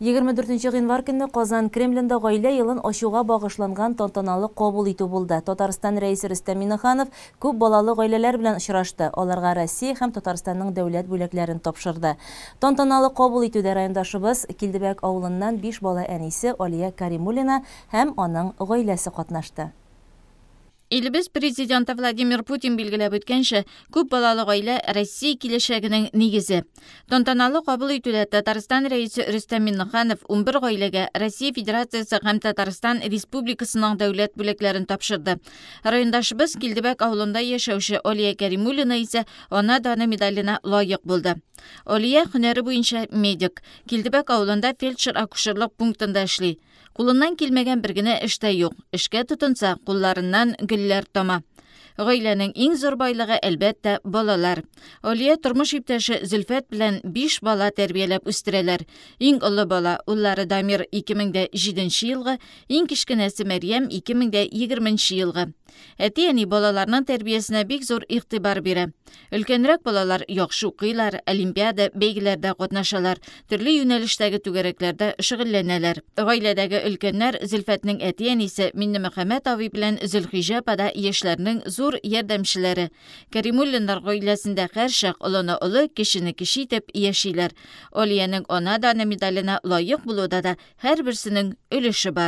24 гыйнвар көнне Казан Кремлендә Гаилә елын ачуга багышланган тантаналы кабул итү булды. Татарстан Рәисе Рөстәм Миңнеханов күп балалы гаиләләр белән очрашты, аларга Россия һәм Татарстанның дәүләт бүләкләрен тапшырды. Тантаналы кабул итүдә райондашыбыз, Килдебәк авылыннан биш бала әнисе Алия Каримуллина һәм аның гаиләсе катнашты. Илебез Президенты Владимир Путин билгеләп үткәнчә, күп балалы гаилә Россия киләчәгенең нигезе. Тантаналы кабул итүдә Татарстан Рәисе Рөстәм Миңнеханов 11 гаиләгә Россия Федерациясе һәм Татарстан Республикасының дәүләт бүләкләрен тапшырды. Райондашыбыз Килдебәк авылында яшәүче Алия Кәримуллина исә Ана даны медаленә лаек булды. Алия һөнәре буенча медик. Килдебәк авылында фельдшер-акушерлык пунктында эшли. Кулыннан килмәгән бер генә эш тә юк. Эшкә тотынса, кулларыннан гөлләр тама. Гаиләнең иң зур байлыгы, әлбәттә, балалар. Алия тормыш иптәше Зөлфәт белән биш бала тәрбияләп үстерәләр. Иң олы бала, уллары Дамир 2007 елгы, иң кечкенәсе Мәрьям 2020 елгы. Әти-әни балаларның тәрбиясенә бик зур игътибар бирә. Өлкәнрәк балалар яхшы укыйлар, олимпиада, бәйгеләрдә катнашалар, төрле юнәлештәге түгәрәкләрдә шөгыльләнәләр. Гаиләдәге өлкәннәр, Зөлфәтнең әти-әнисе Миннемөхәммәт абый белән Зөлхиҗә апа да яшьләрнең зур ярдәмчеләре. Кәримуллиннар гаиләсендә һәрчак олыны олы, кечене кече итеп яшиләр. Алиянең Ана даны медаленә лаек булуда да һәрберсенең өлеше бар.